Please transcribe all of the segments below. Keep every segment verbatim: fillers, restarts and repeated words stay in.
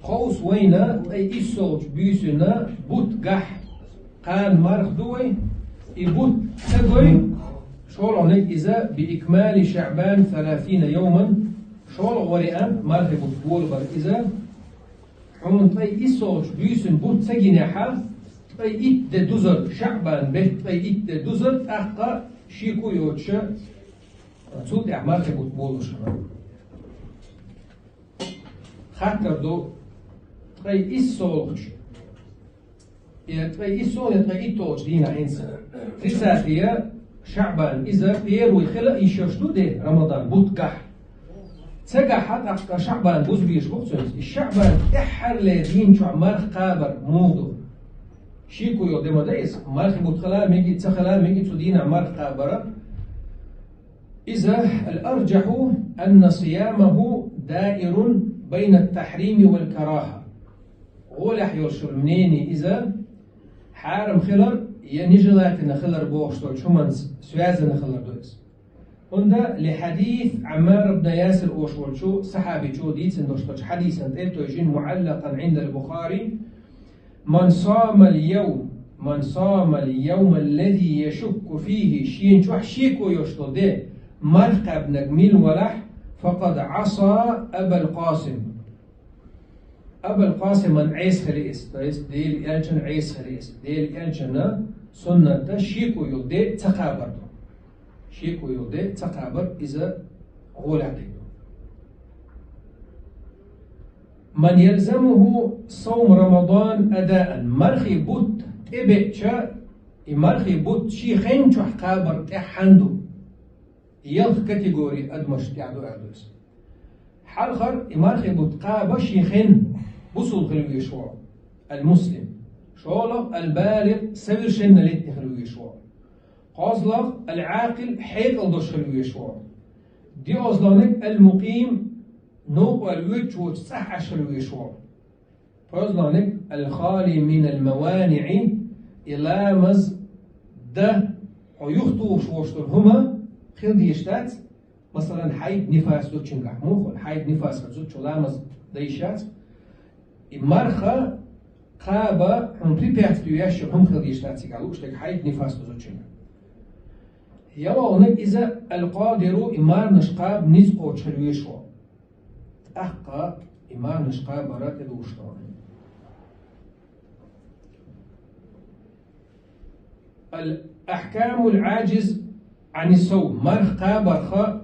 Кховса вайна ткъе иссолгӀачу буьйсанна бутт гахь кхана марха ду вай, и бутт ца гой, шолгӀаниг иза بإكمال شعبان ثلاثين يوما, шолгӀа вариант мархи бутт болабар иза, хьуна ткъе иссолгӀачу буьйсанна бутт ца гинехьа, ткъе итт де дузар, ШаӀбан бетта ткъе итт де дузар, тӀаккха шеко йоцуша, цул тӀаьхьа мархи бутт болуш хилар. Хаттар ду, ткъе иссолгӀачу, я ткъе иссолгӀа, я ткъе иттолгӀачу дийнахь хӀинца, тридцатый ШаӀбан, иза первый хила йиш йолуш ду де Рамадан бутт гахь. Ца гахь тӀаккха ШаӀбан буза безаш бу-кх цуьнца. И ШаӀбан тӀаьххьарлера дийна чохь марха кхабар муха ду? Шеко йолу де ма ду иза, мархи бутт хила а мега, ца хила а мега цу дийнахь марха кхабар. Иза الأرجح أن صيامه دائر بين التحريم والكراهة. ГӀолехь йолуш йолу мнение иза, хьарам хилар я нежелательно хилар бохуш долчу хӀуманца связано хилар ду иза. ХӀунда لحديث عمار بن ياسر олуш волчу сахьабичо дийцина долуш долчу хьадисан тӀе а тевжина, معلقا عند البخاري: من صام اليوم، من صام اليوم الذي يشك فيه, шена чохь шеко йолуш долу де марха кхаьбнарг мила валахь, فقد عصى أبا القاسم. Абал Къасиман Ӏеса хили иза, то есть Делан элчан Ӏеса хили иза. Делан элчанна суннатта шеко йолу де ца кхабар ду. Шеко йолу де ца кхабар иза гӀолехь дерг ду. من يلزمه صوم رمضان أداء. Мархи бутт тӀебеъча, и мархи бутт шен хенчохь кхабар тӀехь хьан ду? Ялх категори адамаш тӀехь ду аьлла иза. Хьалхар, и мархи бутт кхаба шен хенна бусул хила везаш ву, المسلم. ШолгӀа, البالغ, совершеннолетний хила везаш ву. КхозлагӀа, العاقل, хьекъал долуш хила везаш ву. ДиозлагӀниг, المقيم, новкъа воьдуш воцу цӀахь Ӏаш хила везаш ву. ПхоьзлагӀниг, الخالي من الموانع, и ламаз дан хьо юхатухуш волуш долу хӀума хила дезаш дац, масалан, хьайд, нифас зудчуьнгахь. Муха хьайд, нифас хилла зудчо ламаз дан йиш яц? И марха кхаба хьуна препятствие еш йолу хӀума хила дезаш дац цигахь, лууш дерг хьайд, нифас хилла зудчуьнга. ЯлхолгӀаниг иза, القادر, и марханаш кхаба ницкъ кхочуш хила везаш ву. ТӀаккха и марханаш кхабар тӀедугӀуш ду. الأحكام العاجز عن الصوم. Марха кхабарх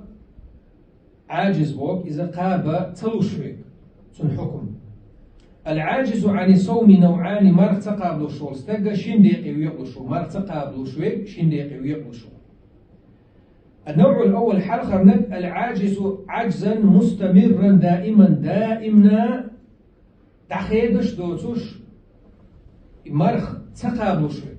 Ӏажиз боху, иза кхаба ца луш верг, цуьнан хьукам. العاجز عن الصوم نوعان, марха ца кхаба луш волу стаг шина декъе векъалуш ву, марха ца кхаба луш верг шина декъе векъалуш ву. النوع الأول, хьалхарниг, العاجز عجزا مستمرا دائما, даимна дӀахедаш доцуш, и марха ца кхаба луш верг.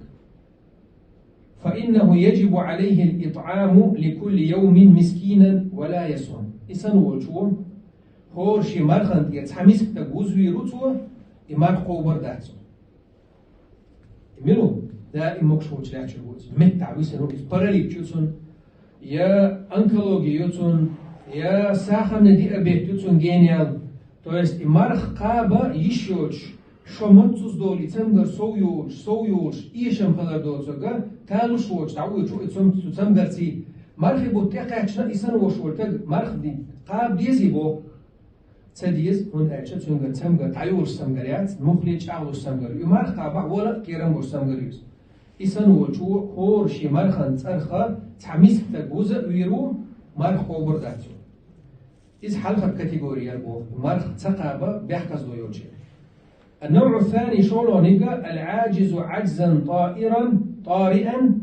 فإنه يجب عليه الإطعام لكل يوم مسكينا ولا يصوم. И санна волчо, хӀора шен мархан тӀера цхьа мискан стаг вузвийр ву цо, и марха кхобар дац цо. Мила ву? Даим могуш волчу лаьттачуьра ву иза. Меттахь висина ву иза. Паралич ю цунна, я онкологи ю цунна, я сахарный диабет ю цунна генаяьлла. То есть и марха кхаба йиш йоцуш, шо маццуз долу и цамгар сов йолуш, сов йолуш, эшам хилар доцург, талуш воцуш дӀавоьдуш ву и цам-, цу цамгарций. Мархи бутт тӀекхаьччина, и санна волуш волу стаг марха ди-, кхаба дезий боху? Ца деза, хӀунда аьлча цуьнгара цамгар дӀайолуш цамгар яц, муххале чӀагӀлуш цамгар ю. И марха кхабахь, вала а кхерам болуш цамгар ю иза. И санна волчо хӀора шен мархан цӀарах цхьа мискан стаг вуза а вийр ву, марха кхобар дац цо. Иза хьалхара категори яра боху, марха ца кхаба бехказло йолчеран. النوع الثاني, шолгӀаниг, العاجز عجزا طائرا، طارئا،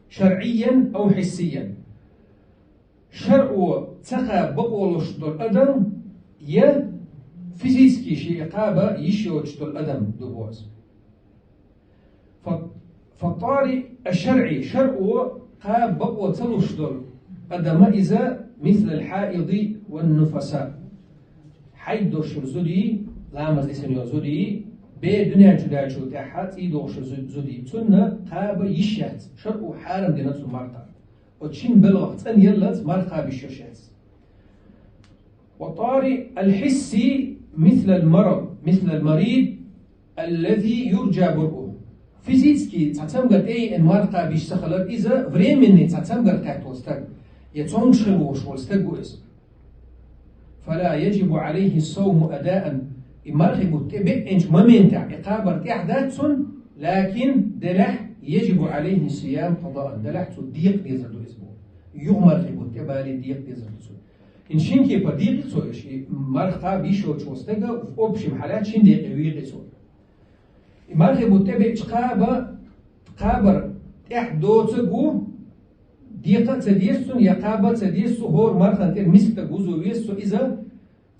شرعيا أو حسيا. ШарӀо ца кхаба бакъо луш долу адам, я физически шен кхаба йиш йоцуш долу адам ду боху иза. Фа-, فالطارئ الشرعي, шарӀо кхаба бакъо ца луш долу адама иза, مثل الحائض والنفساء. Хьайд долуш йолу зудий, ламаз дисина йолу зудий, бер дуьнен чу даьллачул тӀаьхьа цӀий дохуш йолу зу-, зудий. Цунна кхаба йиш яц, шарӀо хьарам дина цу марха. Оцу шина белхах цӀанъяллалц марха кхаба йиш йолуш яц. والطارئ الحسي مثل المرض، مثل المريض الذي يرجى برؤه. Физически цхьа цамгар тӀееана марха кхаба йиш ца хилар, иза временный цхьа цамгар кхаьчча волу стаг, я цомгуш хила везаш волу стаг ву иза. فلا يجب عليه الصوم أداء. И мархий бутт тӀебеъначу моментехь и кхабар тӀехь дац цунна, لكن делахь يجب عليه الصيام قضاء. Делахь цо декъа дезар ду иза боху. Юха мархий бутт тӀебале декъа дезар ду цунна. ХӀинца шина кепара дийкъи цо уьш, и марха кхаба йиш йолчу стага, в общем хьалаьцча шина декъе вийкъи цо. И мархий бутт тӀебеъча кхаба, кхабар тӀехь доцург ву, декъа а ца деза цунна, я кхаба а ца деза цо, хӀора мархана тӀера миска стаг вузо веза цо, иза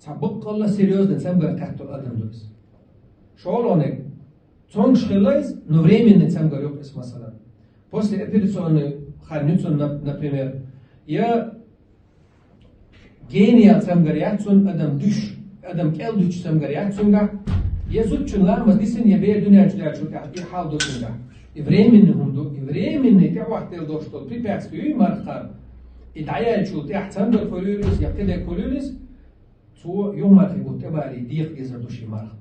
цхьа баккъалла серьёзный цамгар кхаьчна адам ду иза. ШолгӀаниг, цомгуш хилла иза, но временный цамгар ю иза, масала. После операционный хан ю цунна, нап-, например, я гениял цамгар яц цунна, адам дуьш, адам кӀел дуьтуш цамгар яц цуьнгахь, я зудчун ламаз дисина, я бер дуьнен чу даьллачул тӀаьхьа и хьал ду цуьнгахь. И временный хӀума ду, и временный тӀехӀоттаделла долуш долу препятствие ю и марха кхаба. И дӀаяьллачул тӀаьхьа цамгар хуьлийла иза, я кхидерг хуьлийла иза, цо юха мархий бутт тӀебале декъа дезар ду шен марха.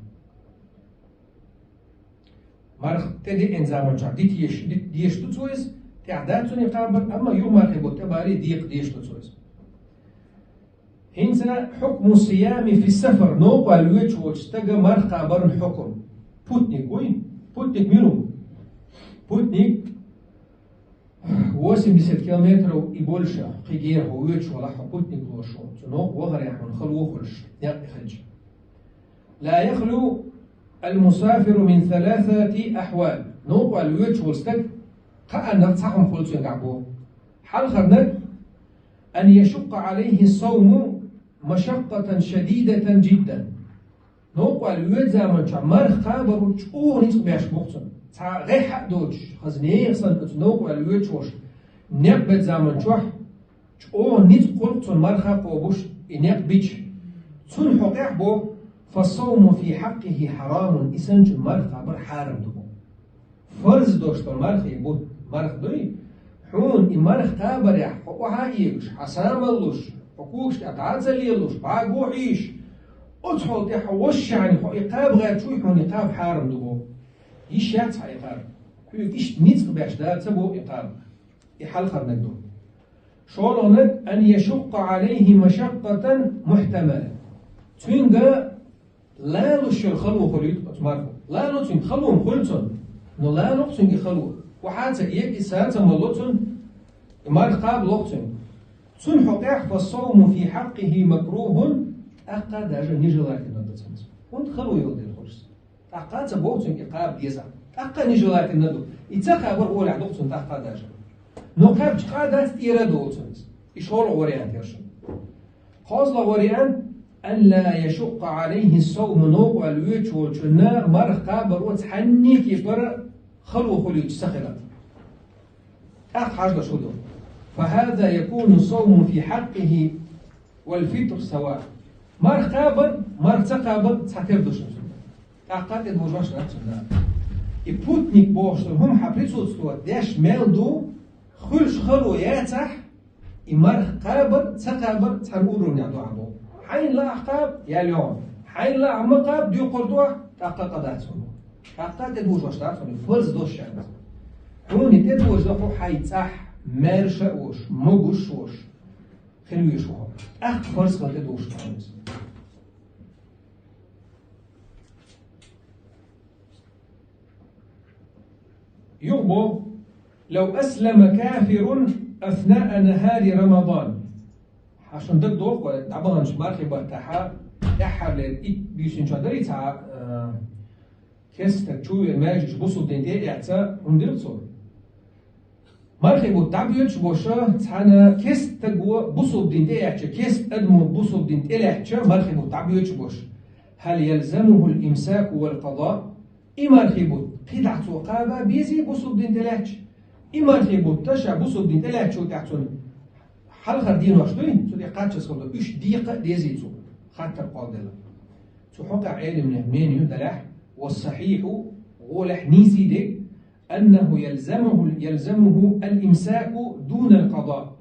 Марха тӀедеъна заманчохь дита еш, дита дезаш ду цо иза, тӀехь дац цунна и кхабар, амма юха мархий бутт тӀебале декъа дезаш ду цо иза. ХӀинца حكم الصيام في السفر, новкъа воьдуш волчу стага марха кхабаран хьукум. Путник вуй? Путник мила ву? Путник восемьдесят километров и больше, кхин гера хьо воьдуш валахь, хьо путник лоруш ву. Цу новкъа вахарехь хьуна хало хуьлуш, некъ хилча. لا يخلو المسافر من ثلاثة أحوال. Новкъа воьдуш волу стаг кхааннах цхьа хӀума хуьлу цуьнгахь боху. Хьалхарниг, أن يشق عليه الصوم مشقة شديدة جدا. Новкъа воьду заманчохь марха кхабар чӀогӀа ницкъ беш бу-кх цунна. Цхьа гӀеххьа а доцуш, хаза нехан санна оцу новкъа воьдуш волуш некъ беъча заманчохь чӀогӀа ницкъ хуьлу-кх цунна марха кхобуш, и некъ бича. Цунна хьокъехь боху: فالصوم في حقه حرام, и санначун марха кхабар хьарам ду боху. Фарз долуш долу мархий бутт, марха дуй, хьуна и марха кхабарехь хьо охьа а эгаш, хьан са а ма луш, хьо когаш тӀехь дӀа а ца лелалуш, бӀаго хьийзаш, оцу хьол тӀехь хьо вассанехь хьо и кхаба гӀерташ вуй, хьуна и кхаба хьарам ду боху. Йиш яц хьан и кхаба. Хьоьга иштта ницкъ беш дара ца боху и кхаба. И хьалхарниг ду. ШолгӀаниг: أن يشق عليه مشقة محتملة. Цуьнга лалуш йолу хало хуьлуьйту оцу мархо. Лало цуьнга хало-м хуьлу цунна, но лало-кх цуьнга и хало. Охьа а ца эга, и са а ца молло цунна, и марха кхаба ло-кх цуьнга. Цунна хьокъехь: فالصوم في حقه مكروه, тӀаккха а даже нежелательно ду цуьнца. ХӀунда хало йолу дела хуьлуш. ТӀаккха а ца боху цуьнга и кхаба деза. ТӀаккха а нежелательно ду. И ца кхабар олехь ду-кх цунна тӀаккха а даже. Но кхаьбча къа дац, тӀера а долу цунна иза. И шолгӀа вариант яра шуна. КхозлагӀа вариант: أن لا يشق عليه الصوم, новкъа воьдуш волчунна марха кхабаро цхьанне а кепара хало хуьлуьйтуш ца хилар. ТӀаккха хьажа долуш хӀун ду? فهذا يكون الصوم في حقه والفطر سواء. Марха кхабар, марха ца кхабар цхьатера ду шуна цуьнан. ТӀаккха а тӀедожош дац цуьнан. И путник бохуш долу хӀума хьан присутствовать деш мел ду, хуьлуш хало яцахь, и марха кхабар, ца кхабар цхьана уровнехь ду хьан боху. Хьайна лаахь кхаба, ял йогӀу. Хьайна лаахь ма кхаба, доькхур ду ахь, тӀаккха а къа дац хьуна. ТӀаккха а тӀедожош дац хьуна, фарз долуш шаьрца. Хьуна и тӀедожа ду хьайн цӀахь, маьрша а волуш, могуш а волуш, хила везаш ву хьо. ТӀаккха фарз хила тӀедожаш ду хьуна иза. Юха боху: لو أسلم كافر أثناء نهار رمضان. Хьан шун дагадогӀу-кх, дӀабаханчу мархий баттахьа, тӀаьххьарлера итт буьйсанчохь дарий цхьа, а, керста стаг чувер маьждигчу бусулба дин тӀе а эцна, хӀунда дира цо? Мархий бутт дӀабоьдуш боша, цхьана керста стаго бусулба дин тӀе а эцча, керста адамо бусулба дин тӀе лаьцча, мархий бутт дӀабоьдуш боша. هل يلزمه الإمساك والقضاء؟ И мархий бутт кхидӀа цо кхаба безий бусулба дин тӀе лаьцча? И мархий бутт ша бусулба дин тӀе лаьцчул тӀаьхьа цунна хьалхара денош дуй, цу тӀе кхаччалц хала, уьш декъа а дезий цо? Хаттар кхолладелла. Цу хьокъехь Ӏеламнех мнение ю делахь, والصحيح, гӀолехь нийсий дерг, أنه يلزمه، يلزمه الإمساك دون القضاء.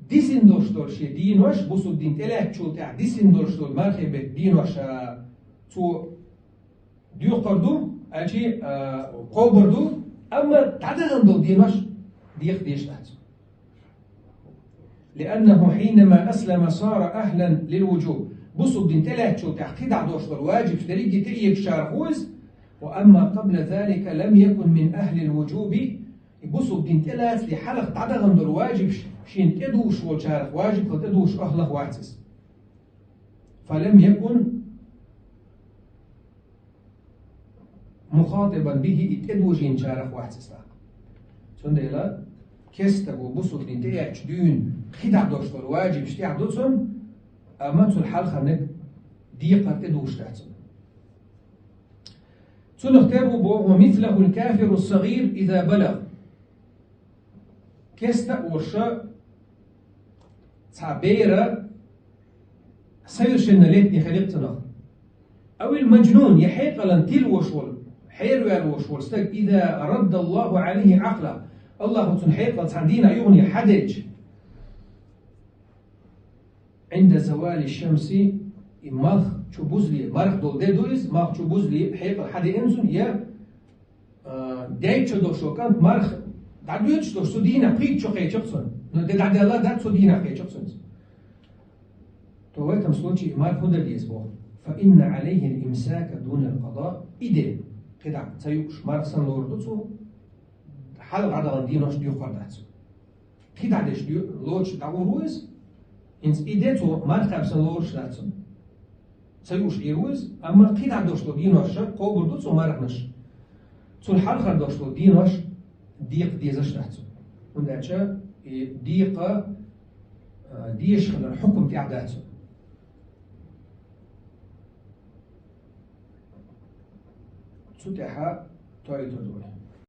Дисина долуш долу шен денош, бусулба дин тӀе лаьцчул тӀаьхьа дисина долуш долу мархий беттан денош, а, Цо декхар ду, аьлча, а, кхобур ду, амма дӀадаханча денош декъа дезаш дац. لأنه حينما أسلم صار أهلا للوجوب. Бусалба дин тӀелаьцачул тӀехьагӀа кхидӀа дош долу ваджибаш дерриге тӀеэгачарах ву иза. وأما قبل ذلك لم يكن من أهل الوجوب. И бусалба дин тӀелацале хьалха дӀадахана долу ваджибаш шена тӀедужуш волчарах, ваджиб хила тӀедужуш ахьлах вац иза. فلم يكن مخاطبا به, и тӀедожийначарах вац иза тӀаккха. Цундела кестта бусалба дин тӀеэцча дуьйна кхидӀа дош долу ваджибаш тӀехь ду цунна, амма цул хьалхарниг декхар тӀедужуш дац цунна. Цунах тера ву боху: ومثله الكافر الصغير إذا بلغ. Кестта а волуш цхьа бер совершеннолетний хилира цунах. أو المجنون, я хьекъална тилла волуш волу, хьераваьлла волуш волу стаг, إذا رد الله عليه عقله, Аллахо цунна хьекъал цхьана дийнахь юхане хьаделча, عند زوال الشمس, и малх чу бузале, марха долу де ду иза, малх чу бузале хьекъал хьадеана цунна, я, а, дайча долуш волу кӀант марха дӀадоьдуш долуш цу дийнахь пхийтта чу кхечира цунна. Ну, де дӀадаьлла дац, цу дийнахь кхечира цунна. То в этом случае и марха хӀун дан деза боху? فإن عليه الإمساك دون القضاء. И де кхидӀа ца юуш марха санна лорур ду цо, хьалха дӀадахана денош дохур дац. КхидӀа деш лоцуш дӀагӀур ву иза, хӀинца и де цо марха кхаьбсан лоруш дац цунна. Ца юуш Ӏийр ву иза, амма кхидӀа дош долу денош кхобур ду цо марханаш. Цул хьалхара дош долу денош декъа дезаш дац цунна. ХӀунда аьлча и декъа, а, дезаш хилар хьукам тӀехь дац цунна. Цу тӀехьа тоьлла ду вай.